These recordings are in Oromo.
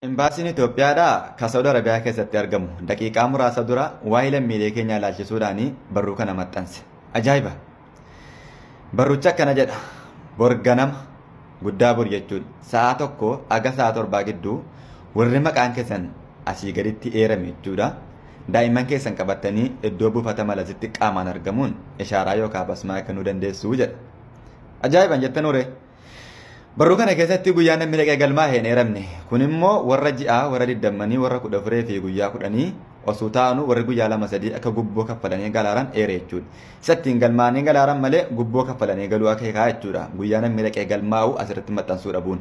Imbaasiin Itoophiyaadhaa ka Saudi Arabiyaa keessatti argamu daqiiqaa muraasa dura waa'ee lammiilee keenyaa ilaalchisuudhaan barruu kana maxxanse. Ajaa'iba! Barruchi akkana jedha. Bor ganama guddaa bor jechuudha. Sa'a 1 haga sa'a 7 gidduu warri maqaan keessan asii gaditti eerame jechuudha. Daa'imman keessan qabattanii iddoo buufata malasitti qaamaan argamuun ishaaraa yookaan basmaa kennuu dandeessu jedha. Ajaa'iban jettanuu ree? Barruu kana keessatti guyyaa namni dhaqee galmaa'e hin eeramne. Kun immoo warra ji'aa, warra digdammanii, warra 14 fi guyyaa 10 osoo taa'anuu warri guyyaa 2 3 akka gubboo kaffalanii galaaran eere jechuudha. Isa ittiin galmaa'anii galaaran malee gubboo kaffalanii galuu akeekaa jechuudha. Guyyaa namni dhaqee galmaa'u asirratti maxxansuu dhabuun.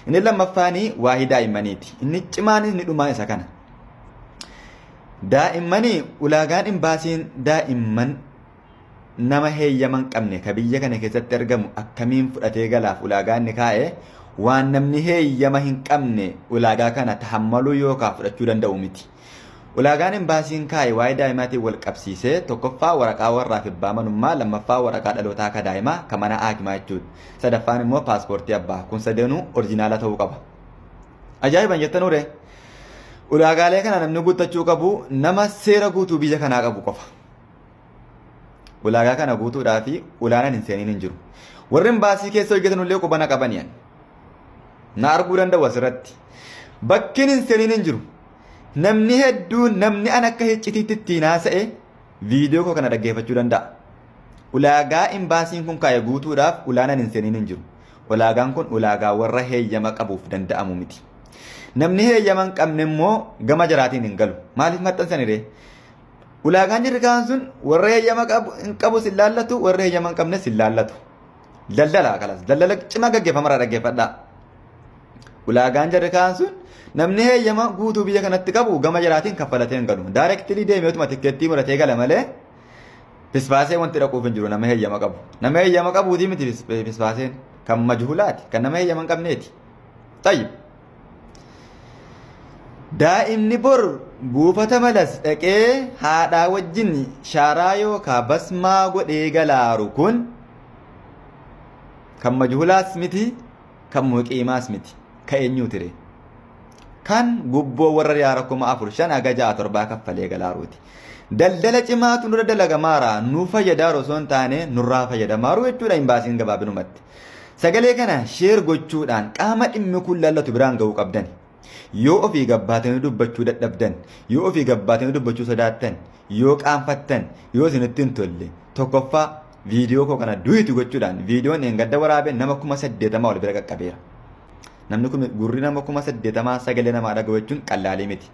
Inni lammaffaanii waa'ee daa'immaniiti. Inni cimaan inni dhumaa isa kana. Daa'immanii ulaagaan imbaasiin daa'imman nama heeyyama hin qabne ka biyya kana keessatti argamu akkamiin fudhatee galaaf ulaagaa inni kaa'e waan namni heeyyama hin qabne ulaagaa kana tahammaluu yookaan fudhachuu danda'u miti. Ulaagaan imbaasiin kaa'e waa'ee daa'imaatiin wal qabsiisee tokkoffaa waraqaa warraa fi abbaa manummaa, lammaffaa waraqaa dhalootaa ka daa'imaa ka mana haakimaa jechuudha. Sadaffaan immoo paaspoortii abbaa. Kun sadanuu orjinaala ta'uu qaba. Ajaa'iban jettanuu ree? Ulaagaalee kana namni guuttachuu qabu nama seera guutuu biyya kanaa qabu qofa. Ulaagaa kana guutuudhaa fi ulaanan hin seeniin hin jiru. Warri imbaasii keessa hojjetan illee quba na qabani ani. Na arguu danda'u asirratti. Bakkiin hin seeniin hin jiru. Namni hedduun namni an akka hiccitiitti ittiin haasa'e viidiyoo koo kana dhaggeeffachuu danda'a. Ulaagaa imbaasiin kun kaa'e guutuudhaaf ulaanan hin seeniin hin jiru. Ulaagaan kun ulaagaa warra heeyyama qabuuf danda'amu miti. Namni heeyyama hin qabne immoo gama jaraatiin hin galu. Maaliif maxxansani ree? Ulaagaan jirri kaan sun warra heeyyama qabu hin qabus hin laallatu, warra heeyyama hin qabnes hin laallatu. Daldala kalas daldala cimaa gaggeeffamarraa dhaggeeffadhaa. Ulaagaan jarri kaan sun namni heeyyama guutuu biyya kanatti qabu gama jaraatiin kaffalatee hin galu. Daayirektilii deemee utuma tikkeettii muratee gala malee fisfaasee wanti dhaquuf hin jiru nama heeyyama qabu. Nama heeyyama qabuutii miti fisfaaseen kan majhuulaati kan nama heeyyama hin qabneeti. Tayyib. Daa'imni bor buufata malas dhaqee haadhaa wajjin shaaraa yookaa basmaa godhee galaaru kun kan majhulaas miti kan muqiimaas miti ka eenyuuti ree? Kan gubboo warra riyaara 4,000 5 haga 6 7 kaffalee galaaruuti. Daldala cimaatu nurra dalagamaara nu fayyadaaru osoo hin taane nurraa fayyadamaaru jechuudha imbaasiin gabaabinumatti. Sagalee kana share gochuudhaan qaama dhimmi kun laallatu biraan ga'uu qabdani. Yoo ofii gabbaatanii dubbachuu dadhabdan, yoo ofii gabbaatanii dubbachuu sodaattan, yoo qaanfattan, yoo isinitti hin tolle, tokkoffaa viidiyoo koo kana duet gochuudhaan viidiyoon dheengadda waraabe nama 80,000 ol bira qaqqabeera. Namni kun gurri nama 80,000 sagalee namaa dhaga'u jechuun qallaalii miti.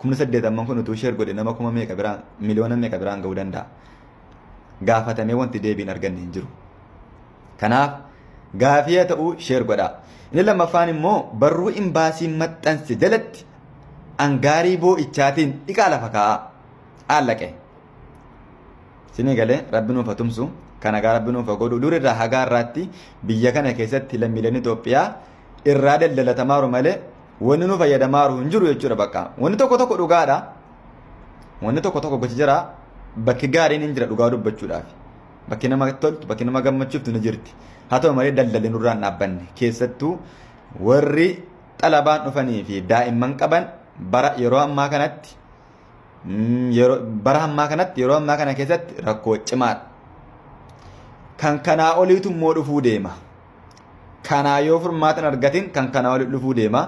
80,000 kun utuu share godhe nama kuma meeqa biraan miliyoona meeqa biraan ga'uu danda'a. Gaafatamee wanti deebiin arganne hin jiru. Kanaaf gaafii haa ta'uu share godhaa. Inni lammaffaan immoo barruu imbaasiin maxxanse jalatti angaarii boo'ichaatiin dhiqaa lafa kaa'aa. Aallaqe. Sinii galee rabbi nuuf haa tumsu. Kana gaa rabbi nuuf haa godhu. Dur irraa hagaa irraatti biyya kana keessatti lammiileen Itoophiyaa irraa daldalatamaaru malee wanni nu fayyadamaaru hin jiru jechuudha bakka. Wanni tokko tokko dhugaadha. Wanni tokko tokko gocha jira. Bakki gaariin hin jira dhugaa dubbachuudhaaf. Bakki nama toltu, bakki nama gammachiiftu ni jirti. Haa ta'u malee daldalli nurraa hin dhaabbanne. Keessattuu warri xalabaan dhufanii fi daa'imman qaban bara yeroo ammaa kanatti yeroo bara ammaa kanatti yeroo ammaa kana keessatti rakkoo cimaadha. Kan kanaa oliitu immoo dhufuu deema. Kanaa yoo furmaata hin argatin kan kanaa olii dhufuu deema.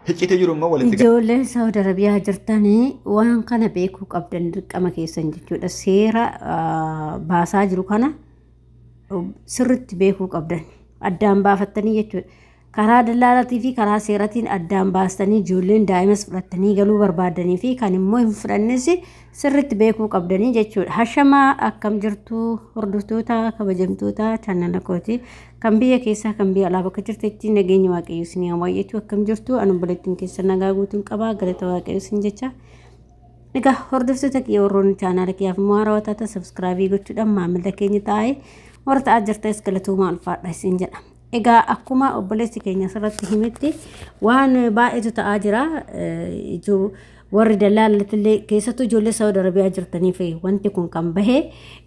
Hiccitii jiru immoo walitti Ijoolleen Saawud Arabiyaa jirtanii waan kana beekuu qabdan dirqama keessan jechuudha. Seera baasaa jiru kana sirriitti beekuu qabdan. Addaan baafattanii jechuudha. Karaa dallaalatii fi karaa seeratiin addaan baastanii ijoolleen daa'imas fudhattanii galuu barbaadanii fi kan immoo hin fudhannes sirriitti beekuu qabdanii jechuudha. Hashamaa akkam jirtu hordoftoota kabajamtoota chaanala kooti. Kan biyya keessaa kan biyya alaa bakka jirtetti nageenyi waaqayyo isin haa baay'atu akkam jirtu ani obboleettiin keessa nagaa guutuun qaba galata waaqayyo isin jecha. Egaa hordoftoota kiyya warroonni chaanaala kiyyaaf immoo haarawaa taatan sabskraabii gochuudhaan maamila keenya taa'ee warra ta'aa jirtanis galatoomaa ulfaadha isin jedha. Egaa akkuma obboleessi keenya asirratti himetti waan baay'eetu ta'aa jira. Warri dallaalattillee keessattuu ijoollee Saawud Arabiyaa jirtaniif wanti kun kan bahe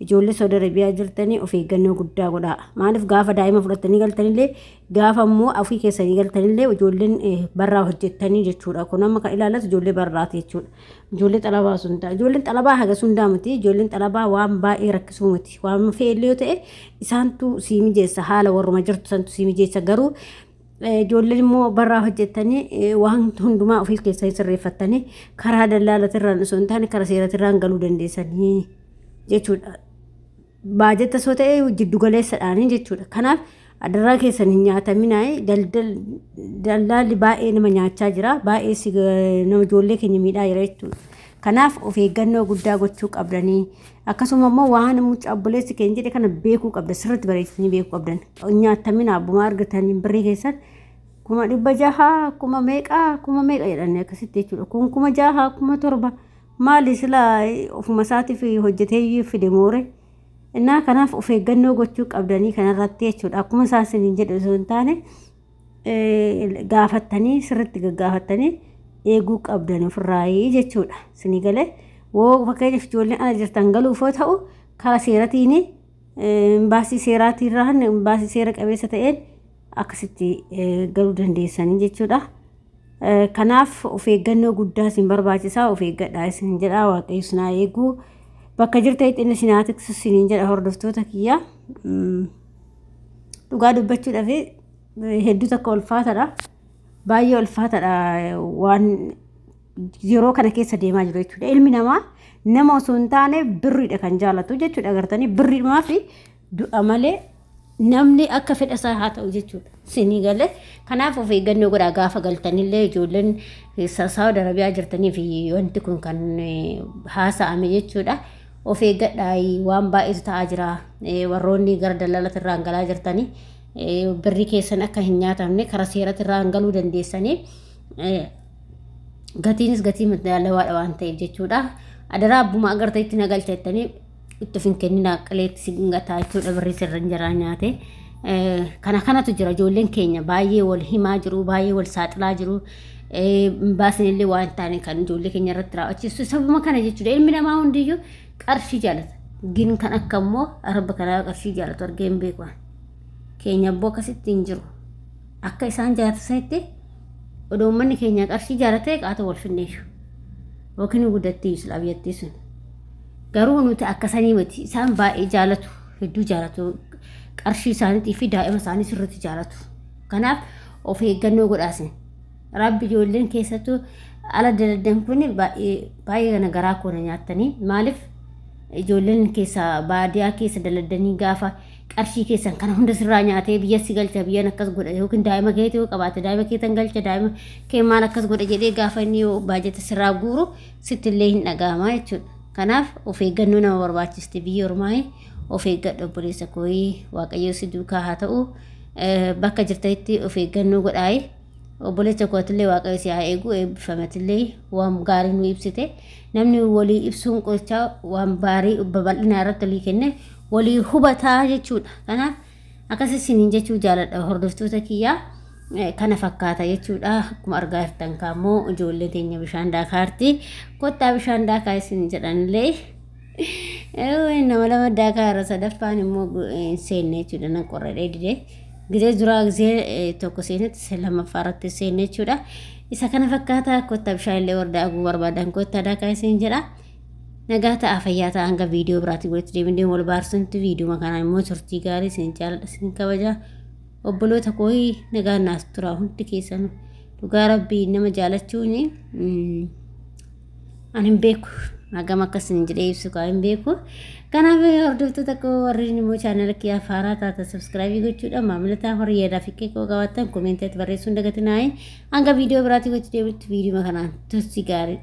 ijoollee Saawud Arabiyaa jirtanii of eeggannoo guddaa godhaa. Maaliif gaafa daa'ima fudhattanii galtanillee gaafa immoo ofii keessanii galtanillee ijoolleen barraa hojjettanii jechuudha. Kun amma kan ilaallatu ijoollee barraati jechuudha. Ijoollee xalabaa sun ta'a. Ijoolleen xalabaa hagas hundaa miti. Ijoolleen xalabaa waan baay'ee rakkisuu miti. Waan fe'ellee yoo ta'e isaantu sii mijeessa haala warruma jirtu santu sii mijeessa garuu ijoolleen immoo barraa hojjettanii waan hundumaa ofii keessanii sirreeffattanii karaa dallaalatirraan osoo hin taane karaa seeratirraan galuu dandeessanii jechuudha. Baajata osoo ta'e jiddu galeessadhaanii jechuudha. Kanaaf adaraa keessan hin nyaataminaa daldaalli baay'ee nama nyaachaa jira baay'ee nama ijoollee keenya miidhaa jira jechuudha. Kanaaf of eeggannoo guddaa gochuu qabdanii akkasuma immoo waan mucaa obboleessi keenya jedhe kana beekuu qabda sirriitti bareechitanii beekuu qabdan. Nyaataminaa abbuma argatanii birrii keessan 600,000 kuma meeqa jedhanii akkasitti jechuudha. Kun 6,000 7,000 maali silaa ofuma isaatiif hojjetee fide moore. Innaa kanaaf of eeggannoo gochuu qabdanii kanarratti jechuudha. Akkuma isaan isiniin jedhe osoo hin taane gaafattanii sirriitti gaggaafattanii eeguu qabdan ofirraayii jechuudha. Isinii galee woo fakkeenyaaf ijoolleen ala jirtan galuuf yoo ta'u karaa seeratiin baasii seeraatiirraan baasii seera qabeessa ta'een akkasitti galuu dandeessanii jechuudha. Kanaaf of eeggannoo guddaa isin barbaachisaa of eeggadhaa isin jedha waaqayyo isin haa eegu. Bakka jirtanitti inni isin haa tiksu isiniin jedha hordoftoota kiyya. Dhugaa dubbachuudhaaf hedduu takka ulfaatadha. Baay'ee ulfaatadha waan yeroo kana keessa deemaa jiru jechuudha. Ilmi namaa nama osoo hin taane birriidha kan jaalatu jechuudha. Agartanii birriidhumaa fi du'a malee namni akka fedha isaa haa ta'u jechuudha. Sinii galee kanaaf of eeggannoo godhaa gaafa galtanillee ijoolleen Saawud Arabiyaa jirtanii fi wanti kun kan haasa'ame jechuudha. Of eeggadhaa waan baay'eetu ta'aa jira. Warroonni gara daldalatti irraan galaa jirtanii birrii keessan akka hin nyaatamne karaa seeratti irraan galuu dandeessanii. Gatiinis gatii madaalawaadha waan ta'eef jechuudha. Adaraa abbuma agartanitti na galcha jettanii itti of hin kenninaa qileetti si gataa jechuudha birrii sirra hin jiraa nyaate. Kana kanatu jira ijoolleen keenya baay'ee wal himaa jiru baay'ee wal saaxilaa jiru. Baasni illee waan hin taane kan ijoollee keenya irratti raawwachiisu sababa kana jechuudha. Ilmi namaa hundiyyuu qarshii jaalata. Gin kan akka immoo araba kanaa qarshii jaalatu argee hin beeku. Keenya abboo akkasitti hin jiru. Akka isaan jaalatan sanitti odoo uummanni keenya qarshii jaalatee qaata wal finneessu. Yookiin guddattii silaa biyyattii sun. Garuu nuti akka sanii miti isaan baay'ee jaalatu hedduu jaalatu qarshii isaaniitii fi daa'ima isaanii sirriitti jaalatu. Kanaaf of eeggannoo godhaasin. Rabbi ijoolleen keessattuu ala daladdan kun baay'ee baay'ee kana garaa koona nyaattanii maaliif ijoolleen keessa baadiyaa keessa daladdanii gaafa qarshii keessan kana hunda sirraa nyaatee biyya si galcha biyyan akkas godha yookiin daa'ima keetii yoo qabaate daa'ima keetan galcha daa'ima kee maal akkas godha jedhee gaafa inni yoo baajata sirraa guuru sitti illee hin dhaga'ama jechuudha. Kanaaf of eeggannoo nama barbaachisti biyya ormaa of eeggadhu obboleessa kooyii waaqayyo si duukaa haa ta'u bakka jirtanitti of eeggannoo godhaayi. Obboleessa kootillee waaqayyo si haa eegu eebbifametillee waan gaarii nu ibsite namni walii ibsuun qorichaa waan gaarii babal'inaa irratti walii kenne walii hubataa jechuudha. Kanaaf akkas isiniin jechuu jaaladha hordoftoota kiyyaa kana fakkaata jechuudha. Akkuma argaa jirtan kaammoo ijoollee teenya bishaan daakaarti. Kottaa bishaan daakaa isin jedhanillee nama lama daakaa irra sadaffaan immoo hin seenne jechuudha nan qorradhee didee. Gizee duraa gizee tokko seenetti lammaffaa irratti seenne jechuudha. Isa kana fakkaata kottaa bishaan illee warra daakuu barbaadan kottaa daakaa isin jedha. Nagaa ta'a fayyaa ta'a hanga viidiyoo biraatti walitti deebinee wal baarsanti viidiyoo kanaan immoo turtii gaarii isin jaaladha isin kabaja. Obboloota kooyi nagaa naas tura hundi keessan dhugaa rabbii nama jaalachuun ani hin beeku hagam akkasin jedhee ibsu kaa hin beeku. Kanaaf hordoftoota koo warri immoo chaanala kiyyaa haaraa taatan subscribe gochuudhaan maamila ta'an warri yaadaa fi kee qabaattan koomentiitti barreessuun dagatinaa hanga viidiyoo biraatti walitti deebinutti viidiyoo kanaan turtii gaarii.